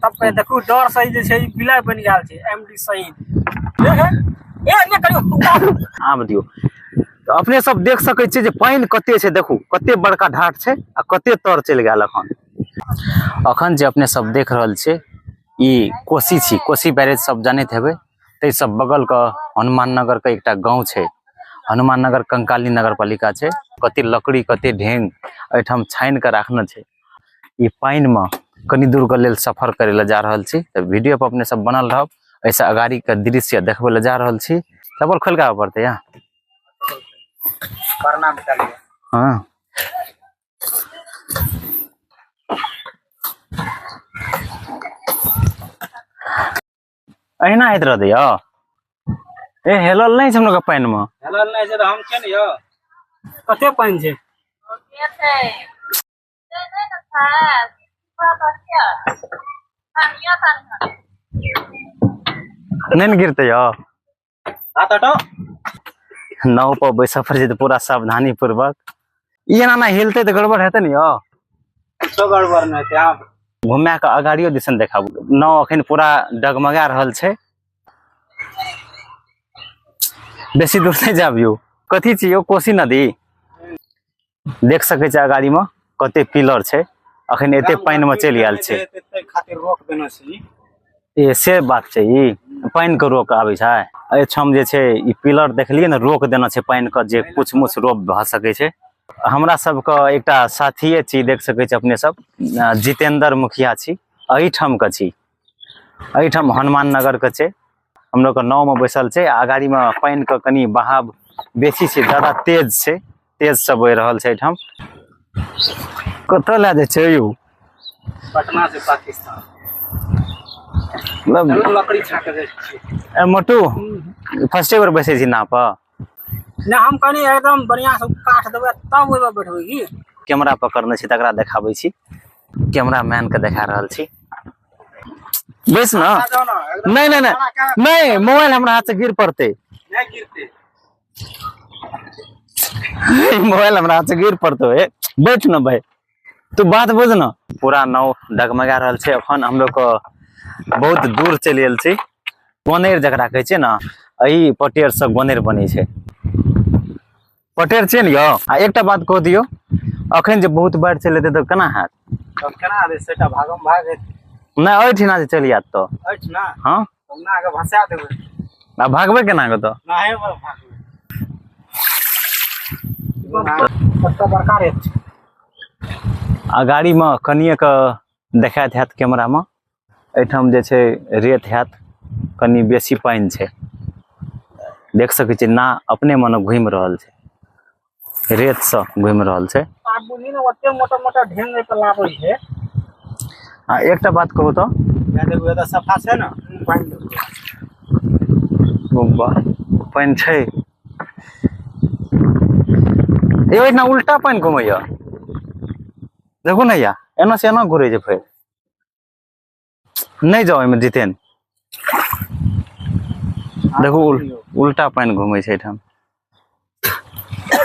टपके देखू डर से जे छै बिलाइ बनि गेल छै एमडी शहीद ए ने करियो। आब दियौ तऽ अपने सब देख सकै छियै जे पानि कते छै। देखू कते बड़का ढाट छै आ कते तर चलि गेल। अखन अखन जे अपने सब देख रहल छियै ई कोसी छी, कोसी बैरेज सब जानैत हेबै। ताहि सब बगल के हनुमान नगर के एकटा गाँव छै, हनुमान नगर कंकाली नगर पालिका छै। कते लकड़ी कते ढेंग एहिठाम छानि के राखने छै। ई पानि में कनी दूर के लेल सफर करे ला जा रहल छी, तऽ वीडियो पर अपने सब बनल रहब। एहिसँ अगाड़ी के दृश्य देखबै ला जा रहल छी। चप्पल खोलि के आबऽ पड़तै यहाँ। प्रणाम करिए। हाँ अहिना होइत रहतै यौ। ए हेलल नहि छै हमलोग के पानि में। हेलल नहि छै तऽ हम छियै ने यौ। कते पानि छै? नहि ने गिरतै यौ। हाथ हटाओ। नाव पर बैसऽ पड़ै छै तऽ पूरा सावधानी पूर्वक। ई एना एना हिलतै तऽ गड़बड़ हेतै ने यौ। किछो गड़बड़ नहि हेतै। अहाँ घुमा कऽ अगाड़ियो दिसन देखाबू। नाव अखन पूरा डगमगा रहल छै, बेसी दूर नहि जाब यौ। कथी छी यौ? कोसी नदी देख सकै छै अगाड़ी में कते पिलर छै। अखन एते पानि में चलि आयल छै। ताहि खातिर रोक देने छै। ए से बात छै, ई पानि के रोक आबै छै। एहिठाम जे छै ई पिलर देखलियै ने, रोक देने छै पानि के, जे कुछ मुछ रोप भऽ सकै छै। हमरा सबके एकटा साथिये छी, देख सकै छी अपने सब, जितेंद्र मुखिया छी, एहिठाम के छी, एहिठाम हनुमान नगर के छै। हमलोग के नाव में बैसल छै। अगाड़ी में पानि के कनी बहाव बेसी छै, ज्यादा तेज छै, तेज से बहि रहल छै। एहिठाम कतऽ लए जाइ छै यौ? पटना से पाकिस्तान। मतलब चलू लकड़ी छाके जाइ छियै। ए मोटू, फर्स्टे बेर बैसै छी नाव पर? नहि, हम कनी एकदम बढ़िया से काट देबै तब ओहिमे बैठबै की। कैमरा पकड़ने छी तकरा देखाबै छी, कैमरा मैन के देखा रहल छी। बैस ना। जाओ ना एकदम। नहीं नहीं नहीं नहीं, मोबाइल हमरा हाथ से गिर पड़ते। नहि गिरते। मोबाइल हमरा हाथ से गिर पड़ते। ए बैठ ना भाई, तू बात बुझ ना। पूरा नाव डगमगा रहल छै। अखन हमलोग के बहुत दूर चलि गेल छी। गोनेर जकरा कहै छै ने, एहि पटेर से गोनेर बनै छै। पटेर छै ने यौ। आ एकटा बात कह दियौ, अखन जे बहुत बाढ़ि चलि एतै तऽ केना हैत? तब केना हेतै? सेटा भागम भाग हेतै। नहि, एहिठिना जे चलि आयत तऽ? एहिठिना? हाँ। हम के भसा देबै। आ भागबै केना के तऽ? नाहे पर भागबै। कते बड़का रेत छै। आ गाड़ी में कनिए के देखाइत हैत कैमरा में, एहिठाम जे छै रेत हैत, कनि बेसी पानि छै। देख सकै छी ना अपने मने घुमि रहल छै, रेत से घुमि रहल छै। आब बुझी ने ओते मोटा मोटा ढेंग एहि पर लाबै छै। आ एकटा बात कहू तऽ, या देखू एतऽ सफा छै ने पानि देखू। वाह, पानि छै। यौ एहिठिना उल्टा पानि घुमैया, देखू ने या एना से एना घुरै छै। फेर नहि जाउ एहिमे जितेन। देखू उल्टा पानि घुमै छै एहिठाम।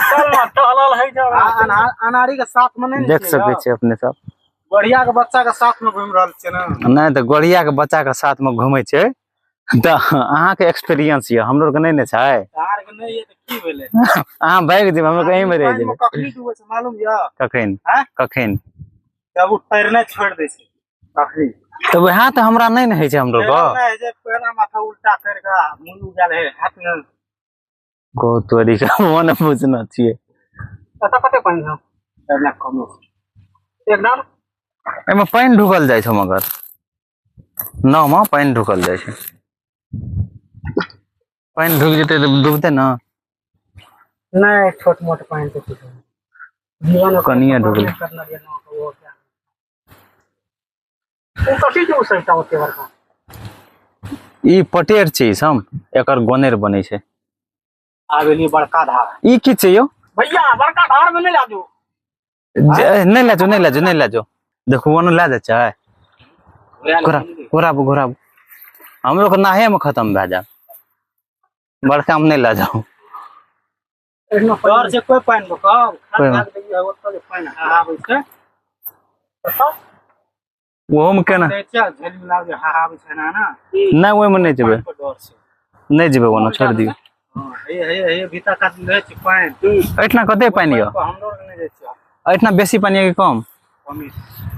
चल ना, टहलल है जब। आ अनारी के साथ में नहि ने देख छियै सकै यौ। छियै अपने सब। गोढ़िया के बच्चा के साथ में घुमि रहल छियै ने। नहि तऽ गोढ़िया के बच्चा के साथ में घुमै छै तऽ अहाँके एक्सपीरियंस यऽ, हमरो के नहि ने छै। अहाँ के नहि यऽ तऽ की भेलै? अहाँ भागि जेबै, हमरो के एहिमे रहि पानि जेबै। मे कखनी डूबै छै मालूम यऽ? कखन? आँय? कखन? जब ओ तैरनाइ छोड़ि दै छै तखनी। तऽ वएह तऽ हमरा नहि ने होइ छै हमरो के। तैरनाइ होइ छै, पैरा माथा उल्टा करि कऽ मुँह उगल है हाथ में। गो तोरी के मन बुझना छियै। एतऽ कते पानि छै? तैरनाइ कम छै। एकदम एहिमे पानि ढुकल जाइ छै, मगर नाव मे पानि ढुकल जाइ छै। पानि ढुकि जेतै तऽ डूबतै ने। नहि, छोट मोट पानि तऽ किछु नहि। जीवन कनिये ढुकलै। करना रहियै नाव के, ओहो क्या। ओ कथी छै? ओ सबटा ओते बड़का ई पटेर छै सब, एकर गोनेर बनै छै। आब एलियै बड़का धार। ई की छै यौ? भैया बड़का धार में नहि लए जाउ। नहि लए जाउ, नहि लए जाउ, नहि लए जाउ। देखू ओना लए जाइ छै। घुरा घुराबू घुराबू, हमरो के नाहे में खत्म भए जायब। बड़का में नहि लए जाउ। एहिमे डर छै कोइ पानि मे कब कोइ भाग देखियौ ओतऽ जे पानि आबै छै। तब ओहोमे केना जाइ छियै झेली मे जे हाहाबै छै ना ना। नहि, ओहिमे नहि जेबै। पर डर छै। नहि जेबै ओना, छोड़ि दियौ। हँ, हे हे हे, भीतर कात मे रहै छै पानि। एहिठिना कते पानि यऽ? हमरो आर नहि जाइ छियै। एहिठिना बेसी पानि यऽ कि कम? कमी।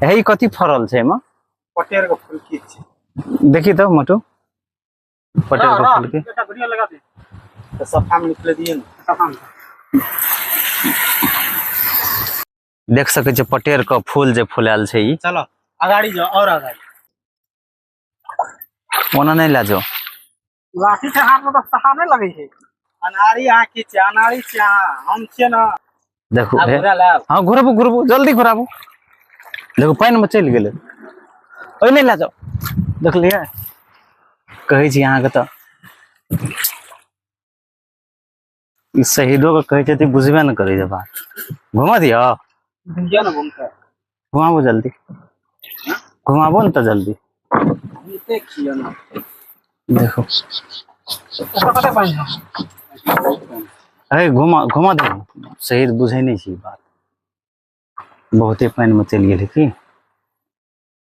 हे, ई कथी फड़ल छै एहिमे? पटेर के फुलकी छै। देखी तऽ मोटू, पटेल के फूल के। एकटा वीडियो लगा दे। तऽ सफा मे निकले दियै ने। सफा में। देख सकै छियै पटेर के फूल जे फुलायल छै ई। चलो अगाड़ी जाओ और अगाड़ी। ओना नहि लए जाउ। लाठी छै हाथ में तऽ सहा नहि लगै छै। अनाड़ी अहाँ की छियै? अनाड़ी छियै अहाँ, हम छियै ने। देखू। आब हे। घुरा लाब। हँ, घुरबू घुरबू, जल्दी घुराबू। देखू, पानि मे चलि गेलै। ओहि नहि लए जाउ, देखलियै? कहै छी अहाँके तऽ ई शहीदो के कहै छै तऽ बुझबे ने करै छै बात। घुमा दियौ। घुमिया ने, घुमते। घुमाबू जल्दी, घुमाबू ने तऽ जल्दी। घुमते छियै ने। देखू। ओकर कते पानि छै? हे, घुमा घुमा दू। शहीद बुझै नहि छी बात। बहुते पानि मे चलि गेलै की?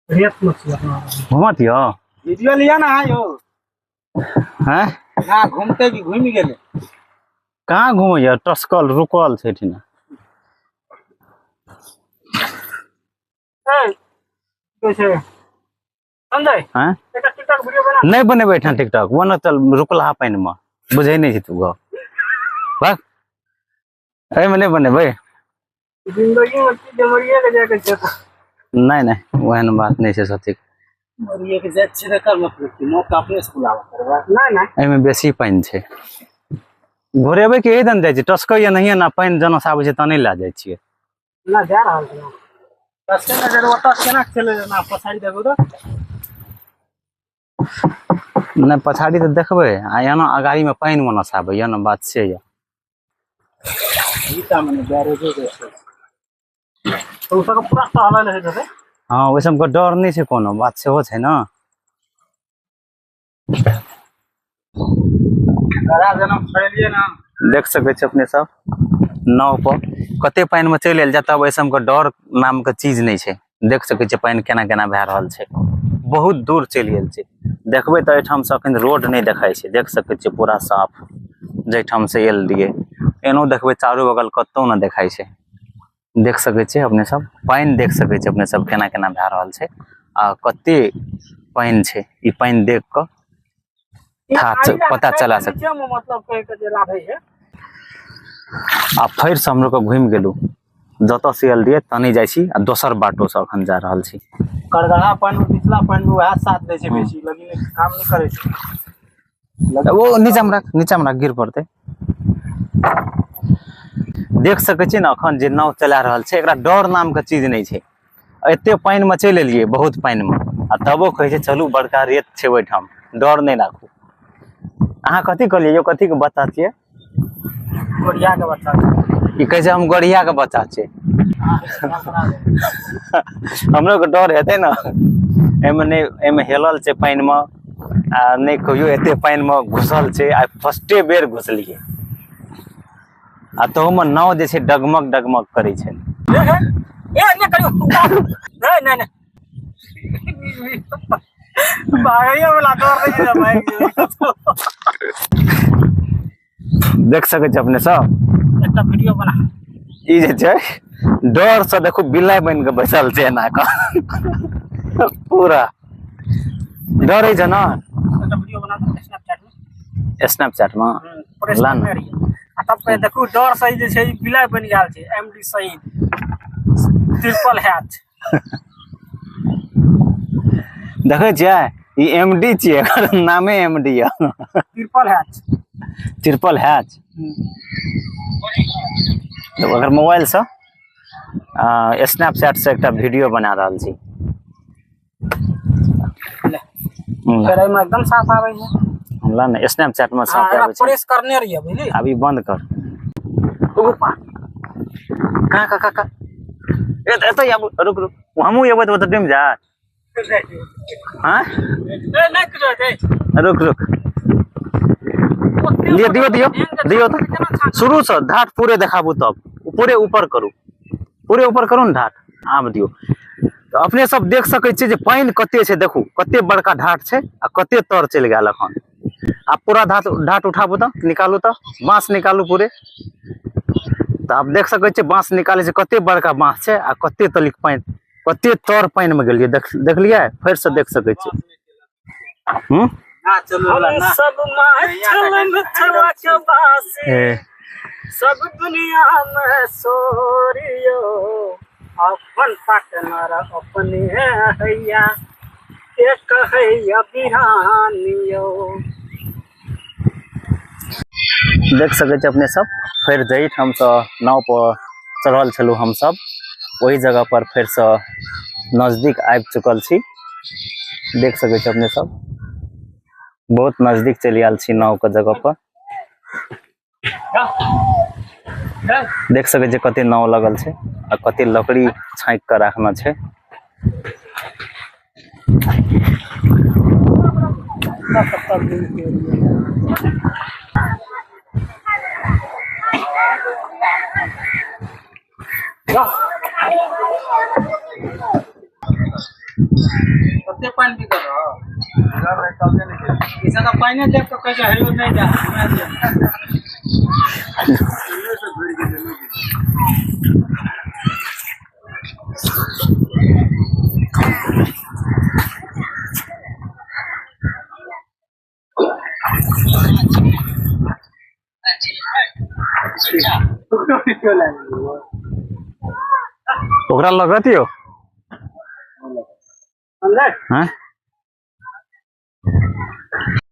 रेत में छै अपना। घुमा दियौ। वीडियो लिया ना अहाँ यौ। हैं? ना घुमते कि घुमि गेलै? कहाँ घुमैया, टसकल रुकल छै एहिठिना। ए, की कहै छै संजय? हैं? एकटा टिकटॉक वीडियो बना। नहि बनेबै एहिठाम टिकटॉक। ओ ने चल, रुकलहा पानिमे बुझै नहि छी तू गप। भाग, एहिमे नहि बनेबै। जिंदगी में की जे मरिए के जाके छै तऽ। नहि नहि, ओहन बात नहि छै सतीक। मरिए के जाइ छियै तऽ मतलब कि मौत तऽ अपने से बुलाबऽ करबै। नहि नहि। एहिमे बेसी पानि छै। घुरेबै कि एहि दन जाइ छै? टसकैया नहिये ने पानि, जेना से आबै छै तने लए जाइ छियै। ना, जा रहल छै। बस केना जेबै ओतऽ, केना चलि जेना पछाड़ी देबू तऽ। नहि, पछाड़ी तऽ देखबै आ एना अगाड़ीमे पानि ओना से आबैया ने, बात से यऽ। ई तऽ मने बैरेजो जाइ छै। तऽ ओ सबके पूरा टहलल होइत हेतै। हँ, ओहि सबके डर नहि छै कोनो बात, सेहो छै ने। गरा जेना छोड़ेलियै ने। देख सकै छी अपने सब, नाव पर कते पानि मे चलि आयल जाय तब एहि सबके डर नाम के चीज नहि छै। देख सकै छियै पानि केना केना भए रहल छै। बहुत दूर चलि गेल छै। देखबै तऽ एहिठाम से अखन रोड नहि देखाइ छै। देख सकै छियै पूरा साफ, जाहिठाम से आयल रहियै। एनो देखबै, चारू बगल कतौ नहि देखाइ छै। देख सकै छियै अपने सब पानि, देख सकै छियै अपने सब केना केना भए रहल छै आ कते पानि छै। ई पानि देख कऽ था पता चला सक नीचे में मतलब कहि के जे लाभे छै। आ फेर से हमलोग के घुमि गेलहुँ, जतऽ से आयल रहियै तनी जाइ छी आ दोसर बाटो से अखन जा रहल छी। करगढ़ा पानि मे, पिछला पानि मे वएह साथ दै छै। बेसी लगी नहि काम नहि करै छै। ओ नीचा मे राख, नीचा मे राख, गिर पड़तै। देख सकै छियै ने, अखन जे नाव चला रहल छै एकरा डर नाम के चीज नहि छै। एते पानि मे चलि एलियै, बहुत पानि मे, आ तबो कहै छै चलू, बड़का रेत छै ओहिठाम, डर नहि राखू। अहाँ कथी कहलियै यौ? कथी के बच्चा छियै? गोरिया के बच्चा छै। ई कहै छै हम गोरिया के बच्चा छियै। हमरो के डर हेतै ने। एहिमे नहि, एहिमे हेलल छै पानिमे आ नहि कहियो एते पानिमे घुसल छै। आ फर्स्टे बेर घुसलियै आ तहूमे नाव जे छै डगमग डगमग करै छै। ए हे, ए नहि करियौ, नहि नहि नहि, भागैयो वाला डर नहि छै, भागि जेबै। देख सकै छी अपने सब। एकटा वीडियो बना। ई जे छै डर से देखू बिलाइ बनि कऽ बैसल छै एना कऽ पूरा। डरै छै ने। एकटा वीडियो बना दे स्नैपचैट में। स्नैपचैट मे। प्रेस ला ने। करने रहियै आ तब पे देखू, डर से जे छै ई बिलाइ बनि गेल छै। एमडी शहीद ट्रिपल हैच। देखै छियै, ई एम डी छियै, एकर नामे एम डी यऽ। Triple hatch. Triple hatch. तऽ ओकर मोबाइलसँ स्नैपचैट से एकटा वीडियो बना रहल छी। ले। फेर एहिमे एकदम साफ आबै छै। ला ने, स्नैपचैट मे हाँ, साफ एकरा आबै छै। प्रेस करने रहियै, बुझली? अभी बंद कर। ऊपर। कहाँ कहाँ कहाँ? एतऽ आबू, रुक रुक, हमहूँ एबै तऽ ओतऽ डूमि जायत। हाँ। ए, नहि किछु हेतै। रुक रुक। ओते लिअ, दियौ दियौ। दियौ तऽ। केना छान? शुरूसँ ढाठ पूरे देखाबू, तब पूरे ऊपर करू, पूरे ऊपर करू ने ढाठ। आब दियौ। तऽ अपने सब देख सकै छियै जे पानि कते छै। देखू कते बड़का ढाट छै आ कते तर चलि गेल अखन। आब पूरा ढाट ढाट उठाबू तऽ निकालू, तऽ बाँस निकालू पूरे। तऽ आब देख सकै छियै बाँस निकालै छै, कते बड़का बाँस छै आ कते तलिक पानि, कते तर पानि मे गेलियै। देखलियै? फेर से देख सकै छियै। हूँ ना चलू वाला हम ना। सब मैथिल मिथिला के वासी, ए, सब दुनिया में सोरियो, अपन पार्टनर अपने हैया, एक हैया बिरानियो। देख सकै छी अपने सब, फेर जाहिठामसँ नाव पर चढ़ल छलहुँ हमसब ओहि जगह पर फेरसँ नजदीक आबि चुकल छी। देख सकै छी अपने सब, बहुत नजदीक चलि आयल छी नाव के जगह पर। देख सकै छी कते नाव लगल छै आ कते लकड़ी छाँकि कऽ राखने छै। कते पानि बिकल रह ई सब तऽ पानिए देख कऽ कहै छै हेलो नहि जा हमरा दिअ। ओकरा लगत यौ। अनलै? हँ।